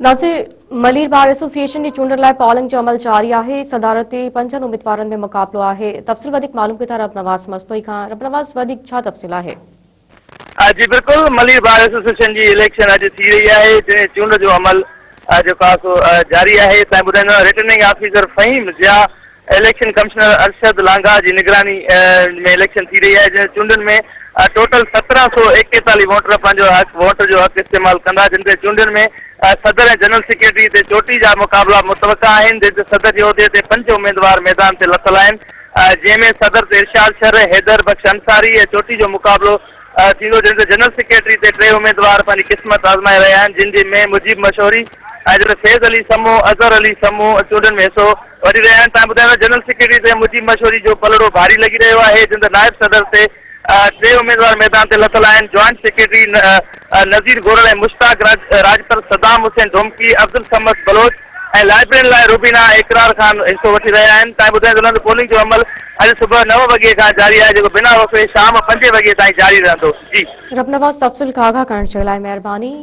ناظر Malir bar association جي چونڊن لاء پولنگ جو عمل جاري آهي، صدارتي پنجن اميدوارن ۾ مقابلو آهي، تفصيل وڌيڪ معلوم ڪيون ٿا ربنواز مستوئي کان، ربنواز وڌيڪ ڇا تفصيل آهي؟ جي بلڪل ملير بار ايسوسيئيشن جي اليڪشن اڄ ٿي رهي آهي جنهن چونڊ جو عمل جيڪو آهي سو جاري آهي تائين ٻڌائيندو returning officer Faheem Zia election commissioner Arshad Langah جي نگراني ۾ اليڪشن ٿي رهي آهي جنهن چونڊن ۾ ٽوٽل 1741 ووٽر پنهنجو حق ووٽ جو حق استعمال ڪندا جن تي چونڊن ۾ صدر ۽ جنرل سيڪريٽري تي چوٽي جا مقابلا متوقع آهن جنهن تي صدر جي عهدي تي پنج اميدوار ميدان تي لٿل آهن جنهن ۾ صدر تي ارشاد شر، حيدر بخش انصاري ۽ چوٽي جو مقابلو ٿيندو جنهن تي جنرل سيڪريٽري تي ٽي اميدوار پنهنجي قسمت آزمائي رهيا آهن جن جي ۾ مجيب مشوري ۽ جڏهن فيض علي سمون، اظهر علي سمون چونڊن ۾ حصو وٺي رهيا آهن. تان ٻڌايو جنرل سيڪريٽري تي مجيب مشوري جو پلڙو ڀاري لڳي رهيو آهي جنهن تي نائب صدر تي ٽي اميدوار ميدان تي لٿل آهن جوائنٽ سيڪريٽري نذير گورڙ ۽ مشتاق راڄپر، صدام حسين ڊومڪي، عبدالصمد بلوچ ۽ لائبرين لاء روبينا ۽ اقرار خان حصو وٺي رهيا آهن. تائين ٻڌائيندو هلان ته پولنگ جو عمل اڄ صبح نو وڳي کان جاري آهي جيڪو بنا وقفي شام پنجين وڳي تائين جاري رهندو. جي. ربنواز تفصيل کان آگاهه ڪرڻ جي لاء مهرباني.